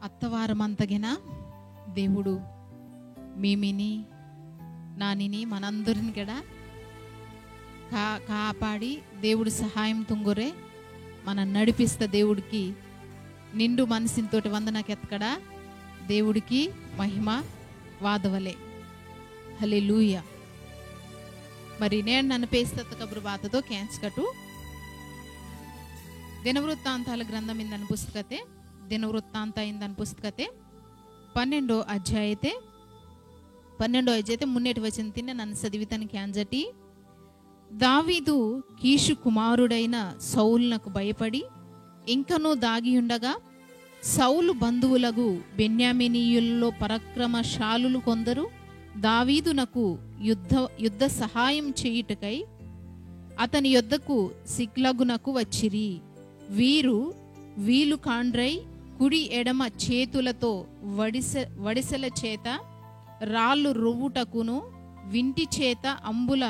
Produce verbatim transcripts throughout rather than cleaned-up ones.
అత్తవారమంతగిన దేవుడు మీమిని, నానిని, మనందరిని కూడా కా-, కాపాడి దేవుడు సహాయం తుంగురే మన నడిపిస్త దేవుడికి నిండు మనసింతోటి వందన కెత్తకడ దేవుడికి మహిమ వాదవలే. హల్లెలూయా. మరి నేను నన్ను పేస్తత్త కబురు బాతతో కేంచకటు. దినవృత్తాంతాల గ్రంథం ఇందని పుస్తకతే, దినవృత్తాంత ఇందని పుస్తకతే, పన్నెండో అధ్యాయతే, పన్నెండో అధ్యాయతే మున్నేటి వచన తిన్న నన్ను చదివితను కేంజటి. దావీదు కీషు కుమారుడైన సౌలునకు భయపడి, ఇంకనూ దాగియుండగా, సౌలు బంధువులగు బెన్యామీనీయుల్లో పరాక్రమశాలులు కొందరు దావీదునకు యుద్ధ, యుద్ధ సహాయం చేయుటకై అతని యొద్దకు సిక్లగునకు వచ్చిరి. వీరు వీలు కాండ్రై కుడి ఎడమ చేతులతో వడిసె-, వడిసెల చేత రాళ్ళు రువ్వుటకును, వింటి చేత అంబుల,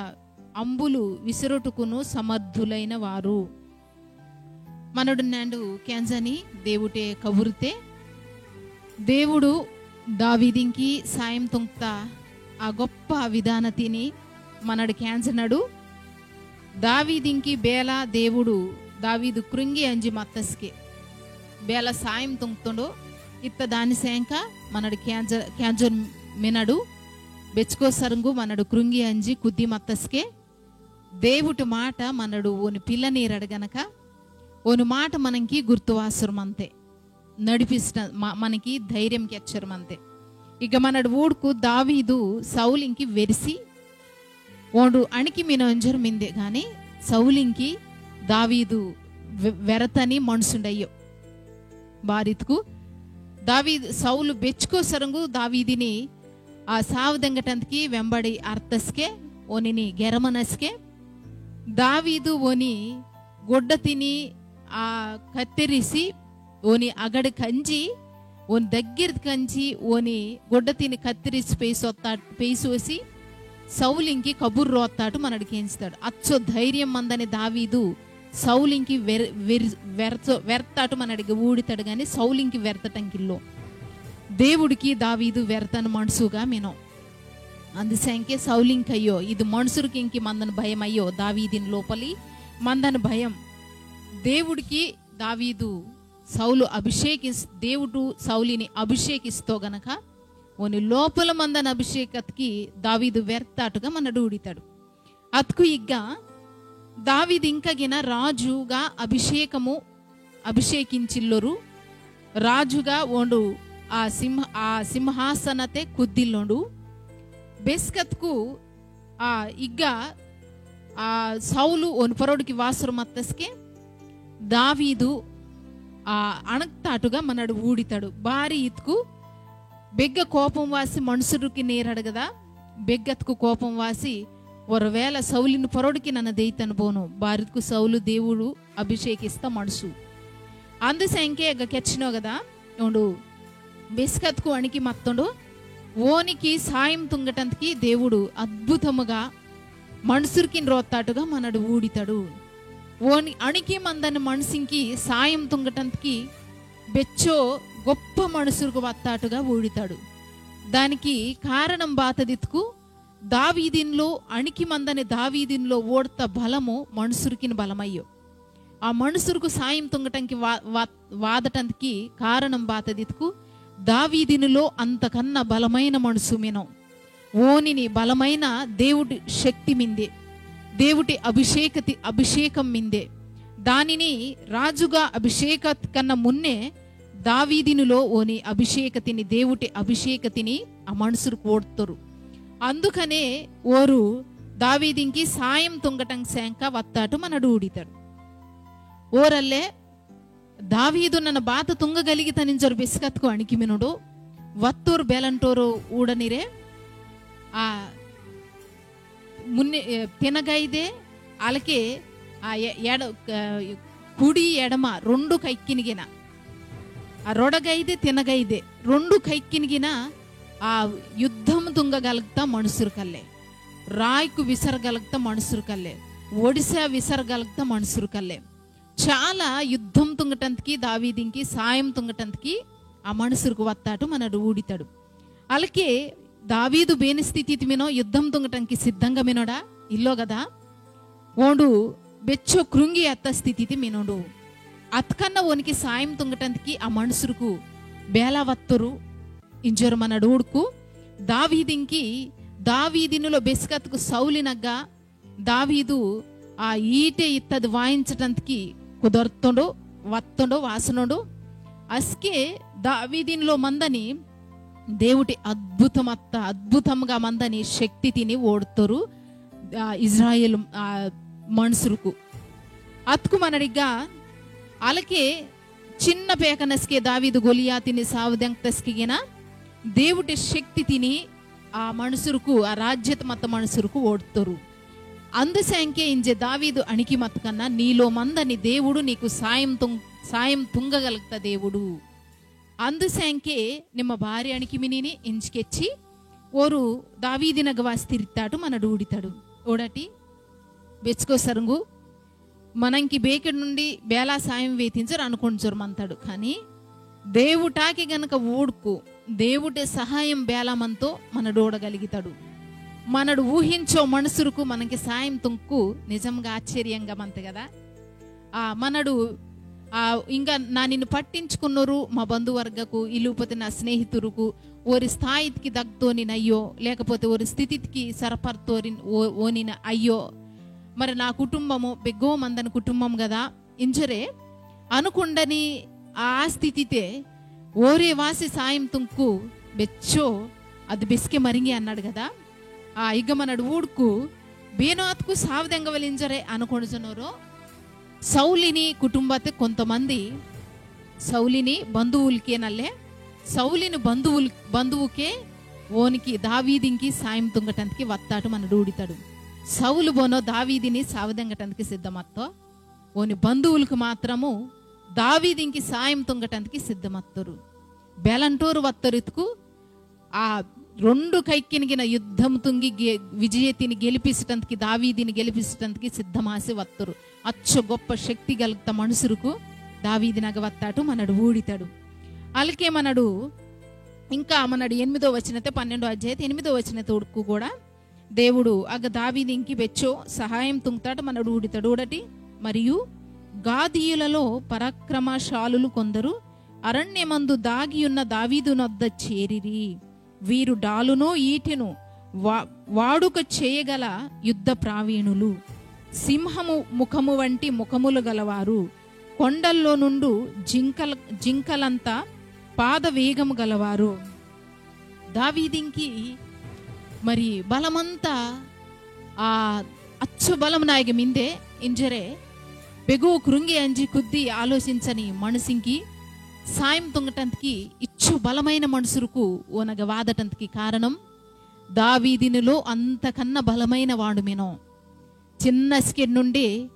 అంబులు విసురుటకును సమర్థులైన వారు. మనడు నేండు కేంజని దేవుటే కబుర్తే. దేవుడు దావీదింకి సాయం తుంక్త ఆ గొప్ప విధానతిని మనడు కేంజనడు. దావీదింకి బేల దేవుడు దావీదు కృంగి అంజి మత్తస్కే బేల సాయం తుంక్తుండు. ఇత్త దాని సేంక మనడు కేంజ-, కేంజన్ మినడు. బెచ్చుకో సరంగు మనడు కృంగి అంజి కుద్ది మత్తస్కే దేవుటి మాట మనడు ఓని పిల్లనీరడు గనక ఓని మాట మనంకి గుర్తువాసురమంతే. నడిపిస్త-, మ-, మనకి ధైర్యం కెచ్చరమంతే. ఇక మనడు ఊడుకు దావీదు సౌలింకి వెరిసి ఓండు అణికి మినొంజర్ మిందే గాని సౌలింకి దావీదు వె-, వెరతని మనుసుండయ్యో. బారిత్కు దావీదు సౌలు బెచ్చుకో సరంగు దావీదిని ఆ సావు దెంగటంతకి వెంబడి అర్తస్కే, ఓనిని గెరమనస్కే. దావీదు ఓని గొడ్డతిని ఆ కత్తిరిసి, ఓని అగడు కంజి, ఓని దగ్గర కంజి, ఓని గొడ్డతిని కత్తిరిసి పేసొత్తా-, పేసోసి, సౌలింకి కబుర్రోత్తాటు మనడు కేంజితాడు. అచ్చో ధైర్యం మందని దావీదు సౌలింకి వెర్-, వెర్-, వెర్త-, వెర్తాటు మనడికి ఊడితాడు గాని సౌలింకి వెర్తటంకిల్లో. దేవుడికి దావీదు వెర్తన మనసుగా మినో. అందుసేంకే సౌలింకయ్యో, ఇది మనుసురుకింకి మందన భయమయ్యో, దావీదిన్ లోపలి మందన భయం. దేవుడికి దావీదు సౌలు అభిషేకిస్-, దేవుడు సౌలిని అభిషేకిస్తో గనక, ఓని లోపల మందన అభిషేకత్కి దావీదు వెర్తాటుగా మనడు ఊడితాడు. అత్కు ఇగ్గ దావీదు ఇంకగిన రాజుగా అభిషేకము అభిషేకించిల్లోరు. రాజుగా ఓండు ఆ సింహ-, ఆ సింహాసనతే కుద్దిల్లోండు. బెస్కత్కు ఆ ఇగ్గ ఆ సౌలు ఓని పొరొడికి వాసురు మత్తస్కే దావీదు ఆ అణక్తాటుగా మనడు ఊడితాడు. బారి ఇత్కు బెగ్గ కోపం వాసి మనుసురుకి నేరడగదా, బెగ్గత్కు కోపం వాసి, ఒరవేళ సౌలిని పొరొడికి నన్న దేయితను పోను, బారిత్కు సౌలు దేవుడు అభిషేకిస్త మనసు. అందుసేంకే ఇగ్గ కెచ్చినో గదా, ఓండు బెస్కత్కు అణికి మత్తోండు, ఓనికి సాయం తుంగటంతకి దేవుడు అద్భుతముగా మనుసురికిని రోత్తాటుగా మనడు ఊడితాడు. ఓని అణికి మందని మనుసుంకి సాయం తుంగటంతకి బెచ్చో గొప్ప మనుసురుకు వత్తాటుగా ఊడితాడు. దానికి కారణం బాతదిత్కు దావీదిన్లో అణికి మందని దావీదిన్లో ఓడ్త బలము మనుసురికిని బలమయ్యో. ఆ మనుసురుకు సాయం తుంగటంకి వా-, వా-, వాదటంకి కారణం బాతదిత్కు దావీదినిలో అంతకన్నా బలమైన మనసు మినో. ఓనిని బలమైన దేవుడి శక్తి మిందే, దేవుడి అభిషేకతి-, అభిషేకం మిందే. దానిని రాజుగా అభిషేక కన్నా మున్నే దావీదినిలో ఓని అభిషేకతిని, దేవుడి అభిషేకతిని ఆ మనుసురు కోడ్తరు. అందుకనే ఓరు దావీదింకి సాయం తుంగటం సేంక వత్తాటు మనడు ఊడితాడు. ఓరల్లే దావీదు నన్న బాత తుంగగలిగితనింజరు బెస్కత్కు అణికిమినుడు వత్తూరు బేలంటోరు ఊడనిరే ఆ మున్నె, ఏ, తినగైదే, అలకే, ఆ, ఎ-, ఎడ-, ఆ, కుడి ఎడమ రెండు కైకినిగిన, ఆ, రొడగైదే, తినగైదే రెండు కైకినిగిన, ఆ, యుద్ధం తుంగగలుగుతా మనుసురు కల్లే, రాయ్కు విసరగలుగుతా మనుసురు కల్లే, ఒడిశా విసరగలుగుతా మనుసురు కల్లే. చాలా యుద్ధం తుంగటంతకి దావీదింకి సాయం తుంగటంతకి ఆ మనుసురుకు వత్తాటు మనడు ఊడితాడు. అలకే దావీదు బేని స్థితి మినో యుద్ధం తుంగటంకి సిద్ధంగా మినోడా ఇల్లో గదా. ఓండు బెచ్చో కృంగి అత్త స్థితి మినోడు. అత్కన్న ఓనికి సాయం తుంగటంకి ఆ మనుసురుకు బేలా వత్తరు. ఇంజరు మనడు ఊడుకు దావీదింకి దావీదినిలో బెస్కత్కు సౌలినగ్గా దావీదు ఆ ఈటె ఇత్తది వాయించటంతికి కుదర్తొండు, వత్తొండు, వాసనొండు. అస్కే దావీదినిలో మందని దేవుటి అద్భుతమత్త, అద్భుతంగా మందని శక్తి తిని ఓడ్తొరు, ఆ, ఇజ్రాయేల్, ఆ, మనుసురుకు. అత్కు మనడిగా అలకే చిన్న పేకనస్కే దావీదు గొలియాతిని సావుదెంక్తస్కిగిన దేవుటి శక్తి తిని ఆ మనుసురుకు, ఆ రాజ్యత మత్త మనుసురుకు ఓడ్తొరు. అందుసంకే ఇంజె దావీదు అణికి మత్కన్న నీలో మందని దేవుడు నీకు సాయం తుం-, సాయం తుంగగలుగుత దేవుడు. అందుసంకే నిమ్మ బారి అణికి మినిని ఇంజికెచ్చి ఓరు దావీదినగ వాసి తిరితాటు మనడు ఊడితాడు. ఓడటి బెచ్చుకో సరుంగు మనంకి బేకెడ్ నుండి బేలా సాయం వేతించరు అనుకుంచరు మంతాడు. కానీ దేవుటాకి గనక ఊడుకు దేవుటే సహాయం బేలా మనతో మనడు ఓడగలిగితాడు. మనడు ఊహించో మనుసురుకు మనకి సాయం తుంకు నిజంగా ఆశ్చర్యంగా మంత కదా. ఆ, మనడు, ఆ, ఇంకా నా నిన్ను పట్టించుకున్నోరు మా బంధువర్గకు, ఇల్లుపతి నా స్నేహితురుకు, ఓరి స్థాయికి దగ్తోనిన అయ్యో, లేకపోతే ఓరి స్థితికి సరపర్తోరి ఓ-, ఓనిన అయ్యో, మరి నా కుటుంబము బెగ్గో మందని కుటుంబం కదా, ఇంజరే అనుకుండని ఆ స్థితితే ఓరే వాసి సాయం తుంకు బెచ్చో అది బెస్కే మరింగి అన్నాడు కదా. ఆ ఇగ్గ మనడు ఊడుకు బేనో అత్కు సావదెంగవలింజరే అనుకొనుచున్నోరో. సౌలిని కుటుంబతే కొంతమంది సౌలిని బంధువులకేనల్లే, సౌలిని బంధువులు, బంధువుకే ఓనికి దావీదింకి సాయం తుంగటందుకి వత్తాటు మనడు ఊడితాడు. సౌలు బోనో దావీదిని సావదెంగటందుకి సిద్ధమత్తో, ఓని బంధువులకు మాత్రము దావీదింకి సాయం తుంగటందుకి సిద్ధమత్తరు. బెలంటోరు వత్తరితుకు ఆ రెండు కైకినిగిన యుద్ధం తుంగి గె-, విజయతిని గెలిపిసటంతకి, దావీదిని గెలిపిసటంతకి సిద్ధమాసి వత్తరు. అచ్చ గొప్ప శక్తి గలుగుత మనుసురుకు దావీదినగ వత్తాటు మనడు ఊడితాడు. అలకే మనడు ఇంకా మనడు ఎనిమిదో వచనతే, పన్నెండో అధ్యాయతే ఎనిమిదో వచనతే ఉడుకు కూడా దేవుడు అగ దావీదింకి బెచ్చో సహాయం తుంగ్తాడు మనడు ఊడితాడు. ఊడటి మరియు గాదీయులలో పరాక్రమశాలులు కొందరు అరణ్యమందు దాగియున్న దావీదు నొద్ద చేరిరి. వీరు డాలును ఈటెను వా-, వాడుక చేయగల యుద్ధ ప్రావీణులు, సింహము ముఖము వంటి ముఖములు గలవారు, కొండల్లో నుండు జింకల-, జింకలంత పాద వేగము గలవారు. దావీదింకి మరి బలమంతా ఆ అచ్చు బలం నాయగ మిందే ఇంజరే బెగు కృంగి అంజి కుద్ది ఆలోచించని మనసింకి సాయం తుంగటంతకి ఇచ్చు బలమైన మనుసురుకు ఓనగ వాదటంతకి కారణం దావీదినిలో అంతకన్నా బలమైన వాడు మినో. చిన్న స్కెడ్ నుండి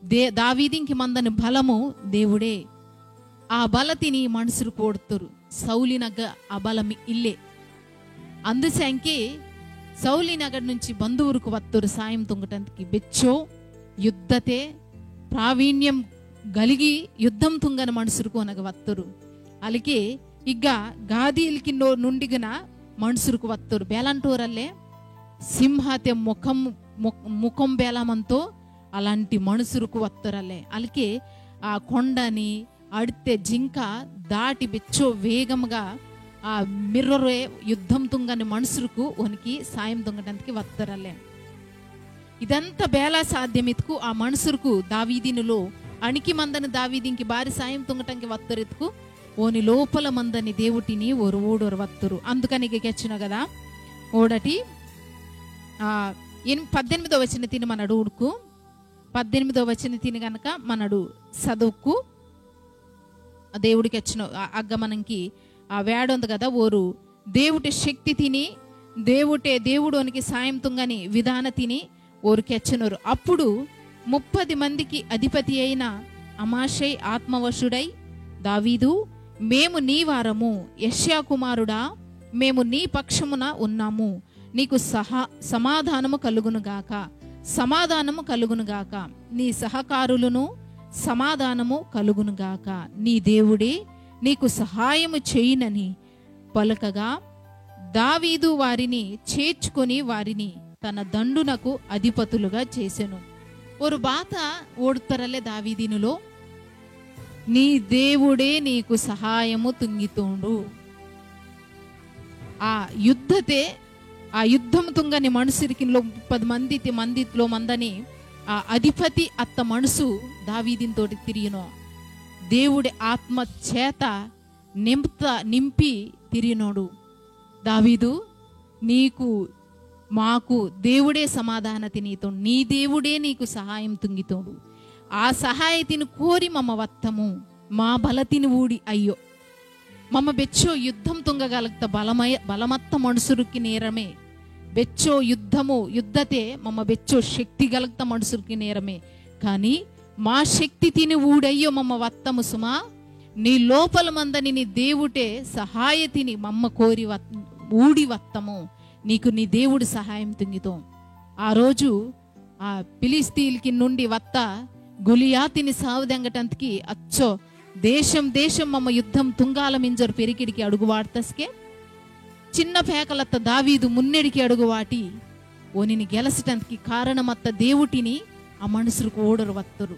దే-, దావీదింకి మందని బలము దేవుడే. ఆ బలతిని మనుసురు కోడుతురు. సౌలినగ ఆ బలమి ఇల్లే. అందుసంకే సౌలినగర్ నుంచి బంధువురుకు వత్తురు సాయం తుంగటందుకి బెచ్చో యుద్ధతే ప్రావీణ్యం గలిగి యుద్ధం తుంగన మనుసురుకు అనగ వత్తురు. అలికే ఇగ్గ గాదీల్కి నో-, నుండిగన మనుసురుకు వత్తురు. బేలంటోరల్లే సింహతే ముఖం, ము-, ముఖం బేలమంతో అలాంటి మనుసురుకు వత్తరలే. అలికే ఆ కొండని అడితే జింక దాటి బెచ్చో వేగంగా ఆ మిర్రరే యుద్ధం తుంగని మనుసురుకు ఓనికి సాయం తుంగడానికి వత్తరలే. ఇదంతా బేలా సాధ్యమిత్కు ఆ మనుసురుకు దావీదినిలో అణికి మందని దావీదింకి బారి సాయం తుంగటంకి వత్తరిత్కు ఓని లోపల మందని దేవుటిని ఓరు ఊడోరు వత్తురు. అందుకని ఇక కెచ్చిన కదా ఓడటి, ఆ, ఎన్-, పద్దెనిమిదో వచన తిని మనడు ఊడుకు, పద్దెనిమిదో వచన తిని గనక మనడు చదువుకు, ఆ దేవుడికి వచ్చిన ఆ అగ్గమనంకి ఆ వేడొంది కదా, ఓరు దేవుటి శక్తి తిని, దేవుటే దేవుడోనికి సాయం తుంగని విధాన తిని ఓరు కెచ్చనోరు. అప్పుడు ముప్పది మందికి అధిపతి అయిన అమాషై ఆత్మవశుడై, దావీదు, మేము నీ వారము, యెష్యా కుమారుడా, మేము నీ పక్షమున ఉన్నాము, నీకు సహా-, సమాధానము కలుగునుగాక, సమాధానము కలుగునుగాక, నీ సహకారులను సమాధానము కలుగునుగాక, నీ దేవుడే నీకు సహాయము చేయునని పలకగా, దావీదు వారిని చేర్చుకొని వారిని తన దండునకు అధిపతులుగా చేసెను. ఓరు బాత ఓడుతారలే దావీదినిలో, నీ దేవుడే నీకు సహాయము తుంగితోండు. ఆ యుద్ధతే, ఆ యుద్ధము తుంగని మనుసురికిలో ముప్పది మంది తి-, మందిలో మందని ఆ అధిపతి అత్త మనసు దావీదినితోటి తిరిగినో. దేవుడి ఆత్మ చేత నింప్త-, నింపి తిరిగినోడు. దావీదు, నీకు మాకు దేవుడే సమాధాన తినీతోండు, నీ దేవుడే నీకు సహాయం తుంగితోండు. ఆ సహాయతిని కోరి మమ్మ వత్తము, మా బలతిని ఊడి అయ్యో. మమ్మ బెచ్చో యుద్ధం తుంగగలగ్త బలమయ-, బలమత్త మనుసురుకి నేరమే. బెచ్చో యుద్ధము, యుద్ధతే మమ్మ బెచ్చో శక్తి గలగ్త మనుసురుకి నేరమే. కానీ మా శక్తి తిని ఊడయ్యో మమ్మ వత్తము సుమా. నీ లోపల మందని నీ దేవుటే సహాయతిని మమ్మ కోరి వత్-, ఊడి వత్తము. నీకు నీ దేవుడు సహాయం తుంగితో. ఆ రోజు ఆ ఫిలిస్తీన్కి నుండి వత్త గొలియాతిని సావుదెంగటంతకి అచ్చో దేశం దేశం మమ్మ యుద్ధం తుంగాల మింజర్ పెరికిడికి అడుగు వాడ్తస్కే. చిన్న పేకలత్త దావీదు మున్నెడికి అడుగు వాటి ఓనిని గెలసటంతకి కారణమత్త దేవుటిని ఆ మనుసురుకు ఓడరు వత్తరు.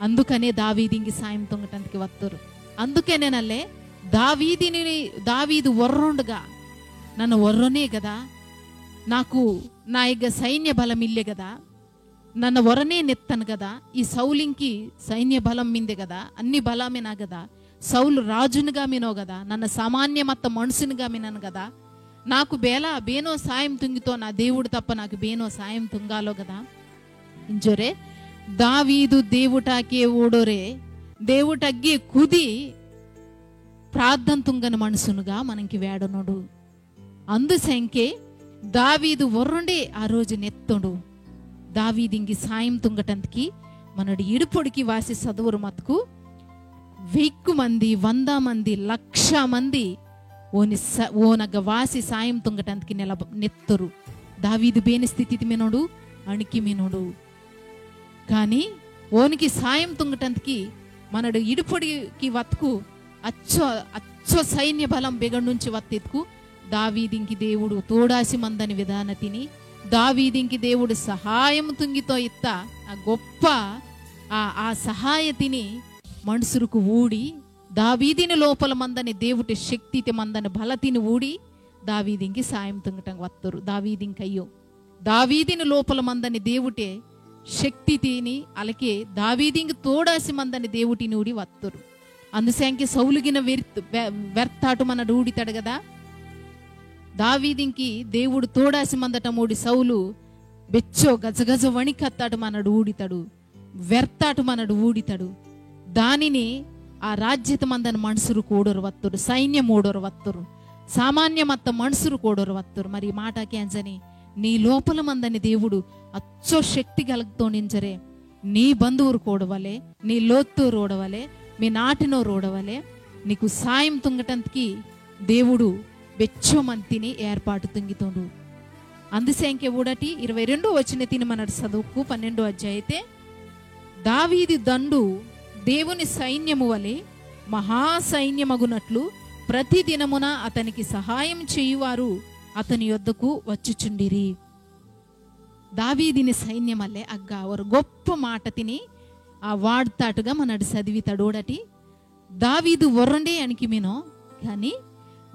అందుకనే దావీదింకి సాయం తుంగటంతకి వత్తరు. అందుకనేనల్లే దావీదిని, దావీదు వర్రోండుగా, నన్న వర్రోనే గదా, నాకు నా ఇగ్గ సైన్య బలం ఇల్లే గదా, నన్న వరనే నెత్తను గదా, ఈ సౌలింకి సైన్య బలం మిందే గదా, అన్ని బలమేనా గదా, సౌలు రాజునుగా మినో గదా, నన్న సామాన్య మత్త మనుసునుగా మినను గదా, నాకు బేలా బేనో సాయం తుంగితో నా దేవుడు తప్ప నాకు బేనో సాయం తుంగాలో గదా. ఇంజోరే దావీదు దేవుటాకే ఓడోరే, దేవుటగ్గే కుది ప్రార్థన తుంగని మనుసునుగా మనకి వేడనోడు. అందుసెంకే దావీదు ఒర్రొండే ఆ రోజు నెత్తొండు. దావీదింకి సాయం తుంగటంతకి మనడు ఇడుపొడికి వాసి సదువురు మతుకు వెయ్కు మంది, వంద మంది, లక్ష మంది ఓని స-, ఓనగ వాసి సాయం తుంగటంతకి నెల నెత్తరు. దావీదు బేని స్థితి మినోడు, అణికి మినోడు. కానీ ఓనికి సాయం తుంగటంతకి మనడు ఇడుపొడికి వత్కు అచ్చో, అచ్చో సైన్య బలం బెగడ్నుంచి వత్తిత్కు దావీదింకి దేవుడు తోడాసి మందని విధాన తిని, దావీదింకి దేవుడు సహాయం తుంగితో ఇత్త ఆ గొప్ప ఆ, ఆ సహాయ తిని మనుసురుకు ఊడి, దావీదిని లోపల మందని దేవుటి శక్తి తి మందని బల తిని ఊడి, దావీదింకి సాయం తుంగటం వత్తరు. దావీదింకయ్యో దావీదిని లోపల మందని దేవుటే శక్తి తిని, అలకే దావీదింకి తోడాసి మందని దేవుటిని ఊడి వత్తరు. అందుసెంకే సౌలుగిన వెర్త్-, వె-, వెర్తాటు మనడు ఊడితాడు గదా. దావీదింకి దేవుడు తోడాసి మందటం ఊడి సౌలు బెచ్చో గజగజ వణికత్తాటు మనడు ఊడితాడు. వెర్తాటు మనడు ఊడితాడు. దానిని ఆ రాజ్యత మందని మనుసురు కూడరు వత్తరు, సైన్యం ఊడరు వత్తరు, సామాన్య మత్త మనుసురు కూడరు వత్తరు. మరి ఈ మాట కేంజని నీ లోపల మందని దేవుడు అచ్చో శక్తి కలుగుతోనించరే. నీ బంధువురు కూడవలే, నీ లోత్తూరు ఊడవలే, మీ నాటినోరు ఊడవలే, నీకు సాయం తుంగటంతకి దేవుడు బెచ్చో మంతిని ఏర్పాటు తుంగితోండు. అందుసెంకే ఊడటి ఇరవై రెండు వచన తిని మనడు చదువుకు పన్నెండో అధ్యాయతే, దావీదు దండు దేవుని సైన్యము వలె మహాసైన్యమగునట్లు ప్రతి దినమున అతనికి సహాయం చేయువారు అతని యొద్దకు వచ్చుచుండిరి. దావీదిని సైన్యమల్లే అగ్గా ఒరు గొప్ప మాట తిని ఆ వాడ్తాటుగా మనడు చదివి తడోడటి. దావీదు ఒర్రండే అణికిమినో, కానీ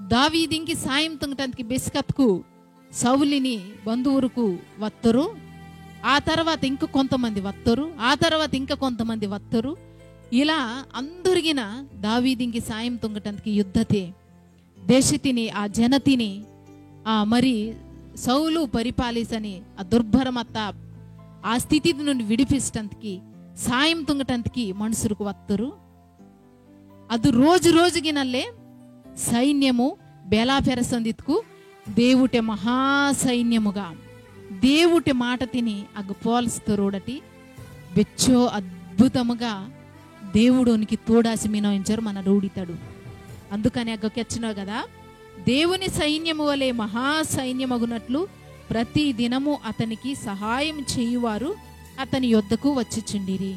దావీదింకి సాయం తుంగటానికి బెస్కత్కు సౌలిని బంధువురుకు వత్తరు. ఆ తర్వాత ఇంక కొంతమంది వత్తరు, ఆ తర్వాత ఇంక కొంతమంది వత్తరు. ఇలా అందరిగిన దావీదింకి సాయం తుంగటానికి యుద్ధతే దేశతిని, ఆ జనతిని, ఆ మరి సౌలు పరిపాలిసని ఆ దుర్భరమత్త ఆ స్థితి నుండి విడిపిస్టంతకి సాయం తుంగటంతకి మనుసురుకు వత్తరు. అది రోజు రోజుగినల్లే సైన్యము బేలా పెరసొందిత్కు దేవుటె మహాసైన్యముగా దేవుటె మాట తిని అగ్గ పోల్స్తోరూడటి బెచ్చో అద్భుతముగా దేవుడోనికి తోడాసి మినోయించరు మన రూడితడు. అందుకని అగ్గ కెచ్చినో కదా, దేవుని సైన్యము వలె మహాసైన్యమగునట్లు ప్రతి దినము అతనికి సహాయం చేయువారు అతని యొద్దకు వచ్చుచుండిరి.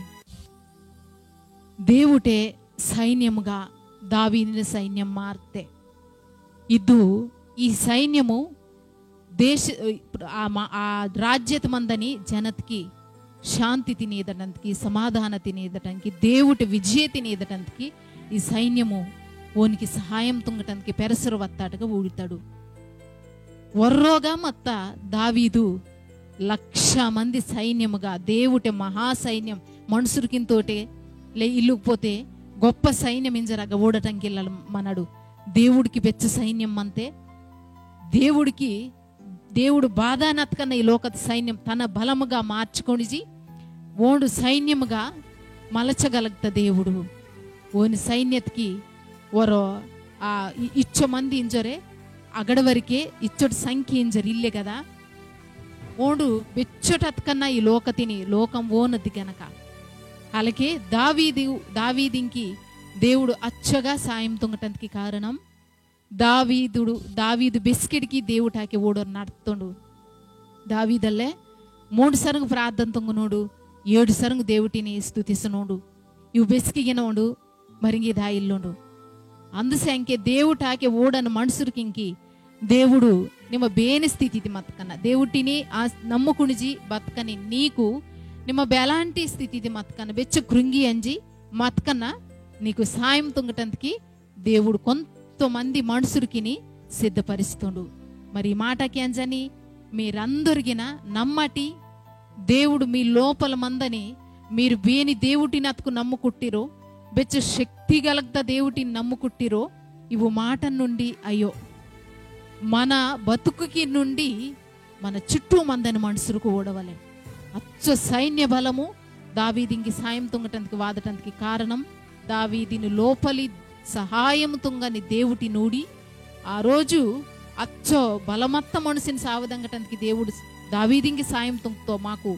దేవుటే సైన్యముగా దావీదిని సైన్యం మార్తే. ఇద్దు ఈ సైన్యము దేశ, ఆ మ-, ఆ రాజ్యత మందని జనత్కి శాంతి తినేదటంతకి, సమాధాన తినేదటంకి, దేవుటి విజయ తినేదటంతకి ఈ సైన్యము ఓనికి సహాయం తుంగటంతకి పెరసరు వత్తాటగా ఊడితాడు. వర్రోగా మత్త దావీదు లక్ష మంది సైన్యముగా, దేవుటే మహా సైన్యం, మనుసురికింతోటే లే ఇల్లుకుపోతే గొప్ప సైన్యం ఇంజరగ ఓడటంకి ఇల్లలు మనడు. దేవుడికి బెచ్చ సైన్యం మంతే. దేవుడికి, దేవుడు బాధానత్కన్న ఈ లోకత సైన్యం తన బలముగా మార్చుకొనిజి ఓండు సైన్యముగా మలచగలగత దేవుడు. ఓని సైన్యత్కి వరో ఆ ఇ-, ఇచ్చో మంది ఇంజొరే, అగడవరికే ఇచ్చొటి సంఖ్య ఇంజొరి ఇల్లే కదా. ఓండు బెచ్చొటత్కన్న ఈ లోకతిని, లోకం ఓనది గనక. అలాగే దావీదు, దావీదింకి దేవుడు అచ్చగా సాయం తుంగటంతకి కారణం దావీదుడు, దావీదు బెస్కిడికి దేవుటాకి ఓడో నడుతుండు. దావీదల్లే మూడు సరంగు ప్రార్థన తుంగనోడు, ఏడు సరంగు దేవుటిని స్తుతిసనోడు. ఇవు బెస్కిగినోడు మరింగి దాయిల్లోండు. అందుసంకే దేవుటాకే ఓడని మనుసురికింకి దేవుడు నిమ్మ బేని స్థితిది మత్కన, దేవుటిని ఆ నమ్ముకునిజి బతకని నీకు నిమ్మ బెలాంటి స్థితిది మత్కన, బెచ్చ కృంగి అంజి మత్కన నీకు సాయం తుంగటంతకి దేవుడు కొంతమంది మనుసురికిని సిద్ధపరిస్తుండు. మరి ఈ మాటకి అంజని మీరందరిగిన నమ్మటి దేవుడు మీ లోపల మందని మీరు బేని దేవుటిని అతుకు నమ్ముకుట్టిరో, బెచ్చ శక్తి గలగ్ద దేవుటిని నమ్ముకుట్టిరో, ఇవు మాట నుండి అయ్యో, మన బతుకుకి నుండి మన చుట్టూ మందని మనుసురుకు ఓడవలే. అచ్చ సైన్య బలము దావీదింకి సాయం తుంగటందుకు వాదటందుకు కారణం దావీదిని లోపలి సహాయం తుంగని దేవుటి నూడి ఆ రోజు అచ్చో బలమత్త మనుసుని సావదంగటందుకు దేవుడు దావీదింకి సాయం తుంగ్తో మాకు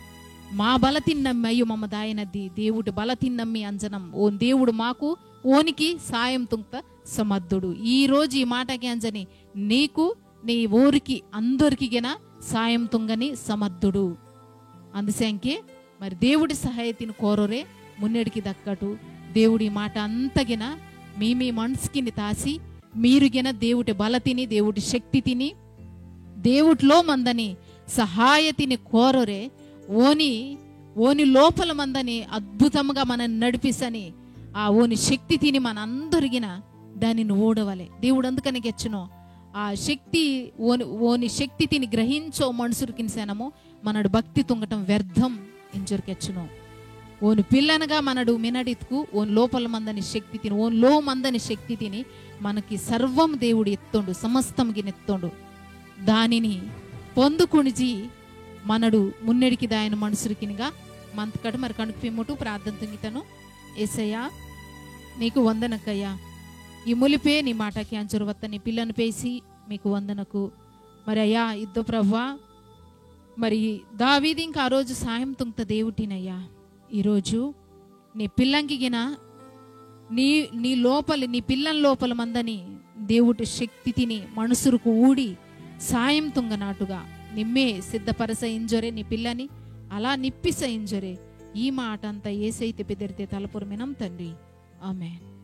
మా బలతిన్ నమ్మి అయ్యో మమ్మ దాయనద్ది దేవుడు బలతిన్ నమ్మి అంజనం ఓ దేవుడు మాకు ఓనికి సాయం తుంగ్త సమర్థుడు. ఈ రోజు ఈ మాటకి అంజని నీకు నీ ఊరికి అందరికిగిన సాయం తుంగని సమర్థుడు. అందుసంకే మరి దేవుడి సహాయతిని కోరరే మున్నెడికి దక్కటు. దేవుడి మాట అంతగిన మీ మీ మనసుకిని తాసి మీరుగిన దేవుడి బలతిని, దేవుడి శక్తి తిని, దేవుడిలో మందని సహాయతిని కోరరే ఓని, ఓని లోపల మందని అద్భుతంగా మనని నడిపిసని ఆ ఓని శక్తి తిని మనందరిగిన దానిని ఓడవలే. దేవుడు అందుకని గెచ్చును ఆ శక్తి ఓని, ఓని శక్తి తిని గ్రహించో మనుసురికిన సేనము మనడు భక్తి తుంగటం వ్యర్థం ఇంజొరికెచ్చును. ఓని పిల్లనగా మనడు మినడిత్కు ఓని లోపల మందని శక్తి తిని, ఓని లో మందని శక్తి తిని మనకి సర్వం దేవుడు ఎత్తోండు, సమస్తం గినెత్తోండు. దానిని పొందుకునిజి మనడు మున్నెడికి దాయన మనుసురికినిగా మంతకట మరి కణుకు పిమ్ముటు ప్రార్థన తుంగితను. ఏసయ్యా, నీకు వందనకయ్యా. ఈ ములిపే నీ మాటకి అంజరు వత్త నీ పిల్లను పేసి మీకు వందనకు. మరి అయ్యా, ఇద్దో ప్రభువా, మరి దావీదింక ఆ రోజు సాయం తుంగ్త దేవుటినయ్యా. ఈరోజు నీ పిల్లంకిగిన నీ, నీ లోపలి, నీ పిల్లని లోపల మందని దేవుటి శక్తి తిని మనుసురుకు ఊడి సాయం తుంగనాటుగా నిమ్మే సిద్ధపరస ఇంజొరే నీ పిల్లని అలా నిప్పిస ఇంజొరే. ఈ మాట అంతా ఏసైతే బెదిరితే తలపురమినం తండ్రి. ఆమెన్.